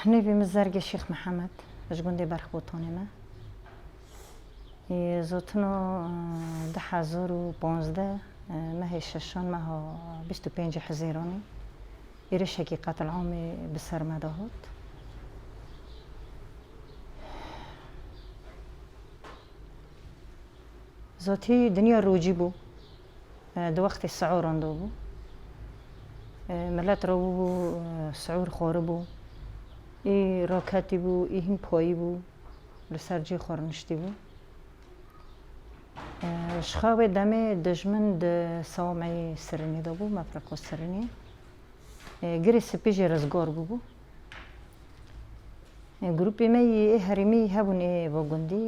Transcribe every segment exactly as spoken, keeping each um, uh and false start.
Nêvê min Zergê Şêx Mihemed, ji gundê Berxbotanê me. Ê, zotino, e, du hezar û panzdeh, e, mehê şeşan, meha bîst û pêncê Hezêranê, êrişekî qetil'amê bi ser me de hat. Zotî dinya rojî bû. E, di wextê siûran de bû. E, milet rabûbû, e, siûr xwaribû. Î raketî bû, î hîn payî bû. Li ser cihê xwe rûniştî bû. E, ji xwe wê demê dijmin di sawmeyê Sirinê de bû, mefreqo Sirinê. E, Girê Spî jî rizgar bûbû. E, grûpê me yî ê herêmî hebûn ê bo gundî.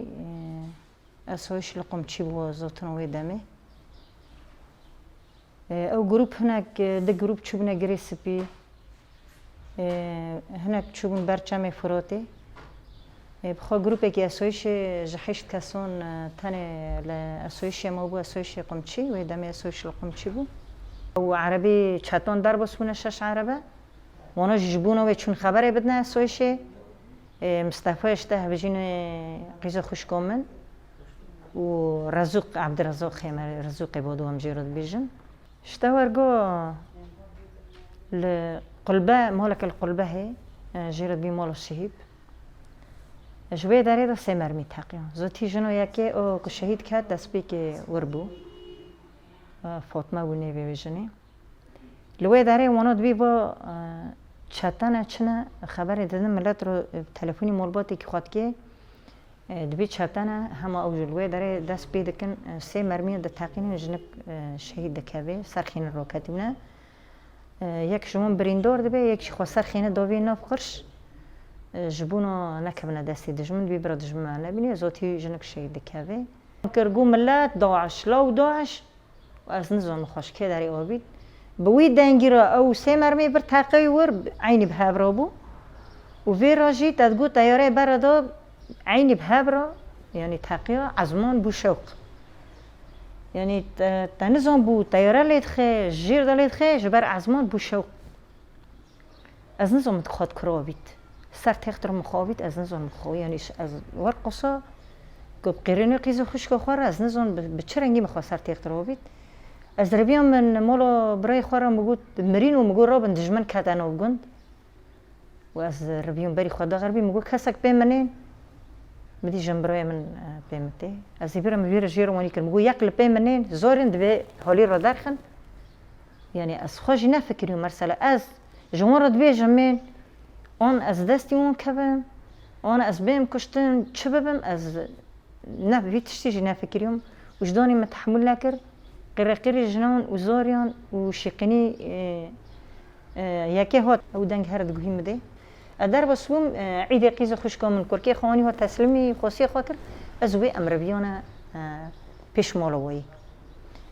E, Esayîş li Qumçî bû, zotina wê demê. E, ew grûp hinek, e, di grûp çûbûne Girê Spî. E, hinek çûbûn ber Çemê Firatê. E, bi xwe grûpekî esayîşê ji heşt kesan, e, tenê li esayîşê me bû, esayîşê Qumçî. Wê demê esayîş li Qumçî bû. Ew erebî çetan derbas bûne şeş erebe. Wana jî ji bona wê çûn xeberê bidine esayîşê. Ê, Mistefa ji te hevjînê qîza xwişka min û Rezûq, Ebdirezaq Xêmer, Rezûqê Bado em jê re dibêjin. Ji te wergo li Qulbe, maleke li Qulbehê, e, jê re dibî mala şehîd. Ji wê derê de sê mermî teqiyan. Zotî jino yekê o ku şehîd ket destpêkê wir bû. E, Fatma bû nêvê wê jinê. Li wê derê wana dibî va, e, çetene çine xeberê didin milet re, e, telefonî malbatekî xwe dikê, e, dibî çetene hema ew jî li wê derê dest pê dikin, e, sê mermiyê diteqînin jinik, e, şehîd dikeve, ser xênin raketî bûne. E, yek ji wan birîndar dibe, yek jî xwe ser xêne davê nav qirş, e, ji bona nekevine destê dijmin, dibî bira dijmin me nebîne, zotî jinik şehîd dikeve. Kir got milet, DAIŞ, law DAIŞ. Ez nizanim xwe ji kê derê avît. Bi wî dengî re ew sê mermê bir teqey wir eynî bi hev re bû. Û vê re jî te digot teyareyê bere de eynî bi hev re, yanî teqiya ezman bû şewq. Yanî te, te nizan bû teyare lê dixe, jêr de lê dixe, ji ber ezman bû şewq. Ez nizanim min xwe di kuro avît. Ser têxt re min xwe avît, ez nizanim min xwe, yanî ş-, ez wer qisa ku bi qêrînê qîzê xwişka xwe re, ez nizanim bi, bi çi rengî min xwe ser têxt re avît. Ez reviyam min mala birayê xwe re min got, mirîn û min got, rabin dijmin kete nav gund. Û ez reviyam berî xwe daxerbî, min got, kesek pê min ên. Min dî jin birayê min, e, pê min tê. Ez ê bira min vî re jê re wanî kir. Min got, yek li pê min ên, zorên divê holî re derxin. Yanî ez xwe jî nefikirîm mesela. Ez ji wan re dibêjim, ên, an ez destî wan kevim, an ez bêm kuştin, çi bibim, ez ne, vî tiştî jî nefikirîm. Wijdanê min tehemûl nekir. Qirreqirî jinan û zoriyan û şîqinî, e, e, yekê hat, ew deng here diguhî min dê. Ez derbas bûm, e, îdê qîzê xwişka min kurkê xwe anî hat teslîmî xwesiyê xwe kir. Ez û wê em reviyane, e, pêş mala wayî.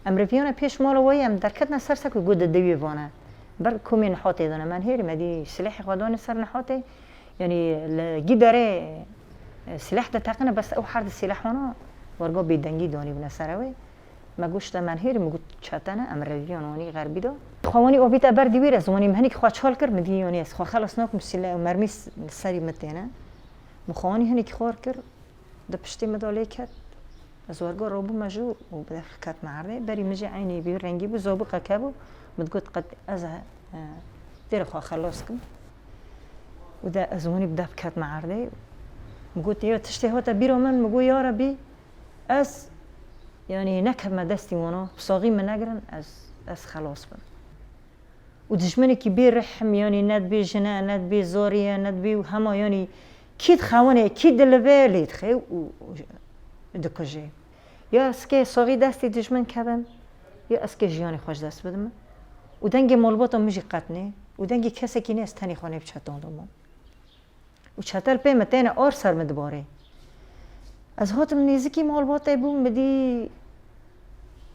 Em reviyane pêş mala wayî, em derketine ser sek û got di dewiyê vane. Ber komê nihatê dane. Me nihêrî, me dî silehê xwe dane ser nihatê. Yanî li gî derê, e, sileh diteqine, bes ew her di sileh wana wergo bêdengî danî bûne ser ew ê. Me got ji te me nihêrî, min got çetene, em reviyan wanî xerbî de. Xwe wanî avîte ber dî wî re, ez wanî min hinekî xwe çal kir, min dî yanî ez xwe xelas nakim, sile û mermî s-, li serî min têne. Min xwe wanî hinekî xwar kir, di piştê min de lê ket. Ez wergo robûme jû û bi def ketme erdê. Berî min jî eynî vî rengî bû, zabû qekebû. Min digot qet ez, e, têre xwe xelas kim. Û de ez wanî bi def ketme erdê. Min got, "Ya tiştê hate bîra min?" Min got, "Ya Rebî, ez, yanî, nekevme destî wana, bi saxî min negirin, ez, ez xelas bim." Û dijminekî bê rihim, yanî, ne dibê jine, ne dibê zorî ye, ne dibê û hema, yanî, kî dixewine, kî dilive, lê dixe û, û dikuje. Ya ez kê saxî destê dijmin kevim, ya ez kê jiyanê xwe ji dest bidim. Û dengê malbata min jî qet nê. Û dengê kesekî nê, ez tenê xwe nê bi çetan de mam. Û çetel pê min têne ar ser min dibarê. Ez hatim nêzikî malbatê bûm, min dî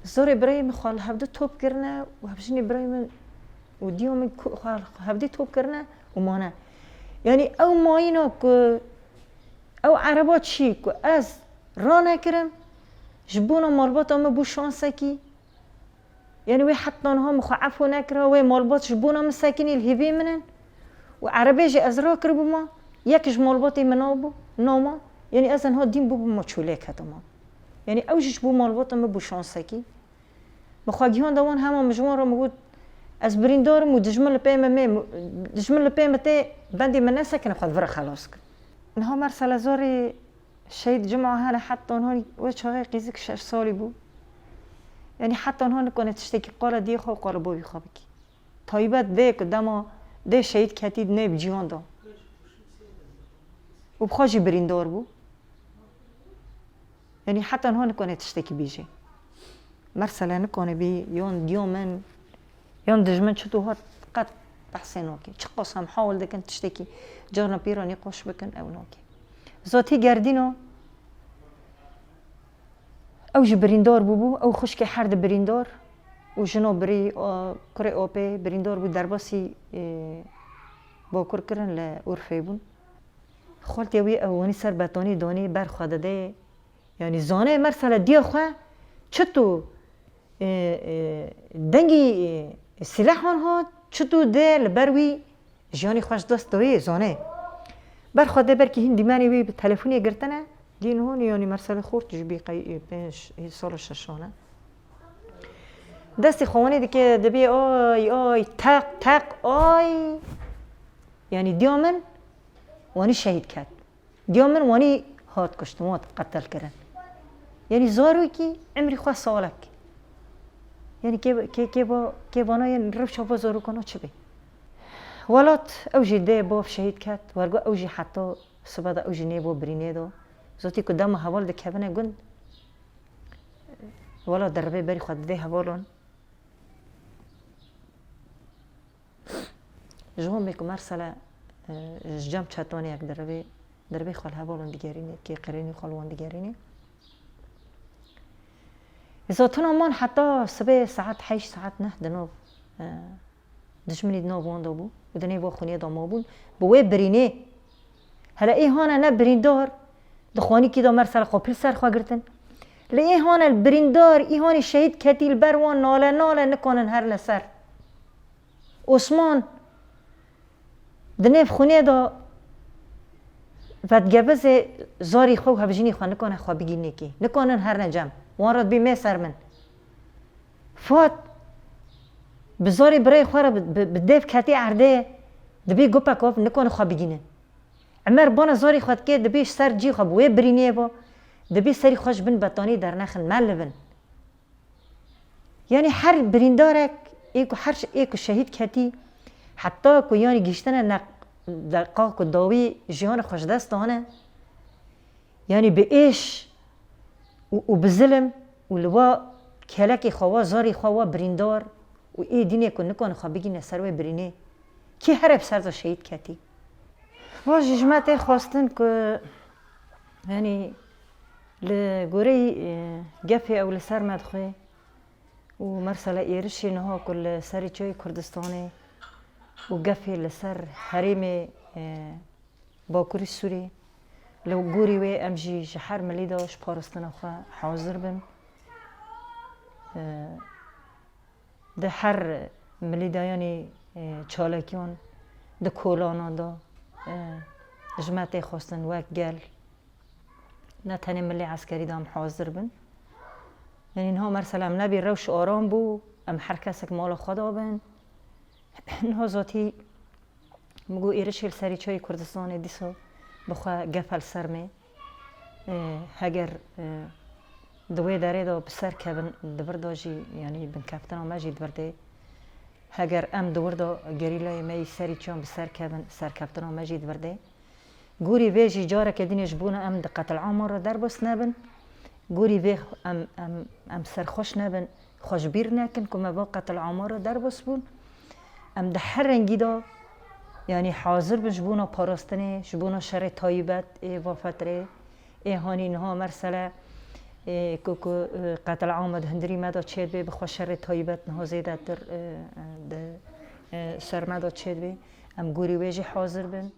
zorê birayê min xwe li hevdu top kirine û hevjinê birayê min û diya min ku xwe li hevdî top kirine û mane. Yanî ew mayîna ku ew ereba çî ku ez ranekirim, ji bona malbata min bû şansekî. Yanî wê heta niha min xwe efo nekira, wê malbat ji bona min sekinî li hêvê min in. Û erebê jî ez rakiribûma, yek ji malbatê min nabû, nama, yanî ez niha dîn bûbûma çûlê ketûma. Yanî ew jî ji bo malbata min bû şansekî. Min xwe gihanda wan hema min ji wan re min got, ez birîndar im û dijmin li pê min mê, dijmin li pê min tê, bendê min nesekine xwe li vir re xelas kin. Niha Mersele Zorê şehîd Cuma hene heta niha wê çaxê qîzik şeş salî bû. Yanî heta niha nikane tiştekî qala diyê xwe û qala bavî xwe bikî. Taybet vê ku dema dê şehîd ketî di nêv ciwan de. Û bi xwe jî birîndar bû. Yanî heta niha nikane tiştekî bêjê. Mersele nikane bî, yan diya min, yan dijmin çito hat qet behsê nake. Çiqas em hawil dikin tiştekî carna pîra nîqaş bikin, ew nake. Zotî Gerdîno, ew jî birîndar bûbû, ew xwişkê her di birîndar û jino birî, a, kurê opê birîndar bû, derbasî, e, bakur kirin li Urfê bûn. Xaltê wî ew wanî ser betonî donî ber xwe didê. Yanî zane Mersele diya xwe çito, e, e, dengî, e, sîlehan hat, çito dê li ber wî jiyanî xwe ji dest dayê zane. Ber xwe dê belkî hîn dîmenê wî bi telefonê girtine, dîn hûn yanî Mersele Xort ji bî qey, e, pênc, e, sala şeşan e. Destê xwe wanî dike dibê ay, ay, teq, teq, ay. Yanî diya min wanî şehîd ket. Diya min wanî hat kuştin, hat qetil kirin. Yanî zarokî emrî xwe salek. Yanî kê, kê, kê ba, kê bana yên rewşa va zarokana çi bê? Welat ew jî dê bav şehîd ket, wergo ew jî heta sibe de ew jî nêbo birînê de. Zotî ku dema heval dikevine gund, welat dervê berî xwe didê hevalan. Ji wan bê ku Mersele, e, ji cem çetanê yek derivê, derivê xwe li hevalon digerînê, kê qirênî xwe li wan digerînê. Zotina man heta sibê saet heşt, saet neh di nav, e, dijminî di nav wan de bû û di nêva xwînê de mabûn. Bi wê birînê, hele ê hane ne birîndar, di xwanîkî de Mersele qopil ser xwe girtin. Lê ê hane birîndar, ê hanê şehîd ketî li ber wan nale nale nikanin herine ser. Osman di nêv xwînê de vedgevizê zarî xwe û hevjînî xwe nikane xwe bigînê kê. Nikanin herine cem. Wan re dibî mê ser min. Fuat bi zarî birayê xwe re bi, bi, bi dêv ketî erdê, dibî gupek ov nikane xwe bigînin. Emer bana zarî xwe dikê, dibî ji ser cî xwe bi wê birînê bo, dibî serî xwe ji bin betanî dernexin, melibin. Yanî her birîndarek ê ku her ş-, ê ku şehîd ketî, heta ku yanî gihiştine neq-, deqa ku dawî jiyana xwe ji dest dane, yanî bi êş û, û bi zilim û li wa kelekê xwe wa, zarî xwe wa birîndar û ê dînê ku nikane xwe bigîne ser wê birînê, kî here bi ser de şehîd ketî. Va jî ji me tê xwestin ku, yanî, li goreyî, e, gefê ew li ser me dixwe û Mersele êrişê niha ku li serê çiyayê Kurdistanê û gefê li ser herêmê, e, Bakurî Sûrî, li gorî wê em jî ji her milî de ji parastina xwe hazir bin. E, Di her milîdayanî, e, çalakiyan, di kolanan de, e, ji me tê xwestin wek gel, ne tenê milê eskerî de em hazir bin. Yanî niha mersela em nebî rewş aram bû, em her kesek mala xwe de bin. Niha zotî min got êrişê li serî çiyayê Kurdistanê dîsa bi xwe gefe li ser me. E, heger, e, di wê derê de bi ser kevin, di vir de jî, yanî binkeftina me jî di vir de. Heger em di wir de gerîlayê me yî serî çiyan bi ser kevin, serkeftina me jî di vir de. Gorî vê jî careke dînê ji bona em di qetilama re derbas nebin. Gorî vê em, em, em serxweş nebin, xwe ji bîr nekin ku me va qetilama re derbas bûn. Em di her rengî de, yanî hazir bin ji bona parastinê, ji bona şerê taybet ê va fetrê. Ê hanî niha mersele, ê, ku, ku, e, qetilama di hundirî me de çêdibe, bi xwe şerê taybet niha zêdetir, e, e, di, e, ser me de çêdibe. Em gorî wê jî hazir bin.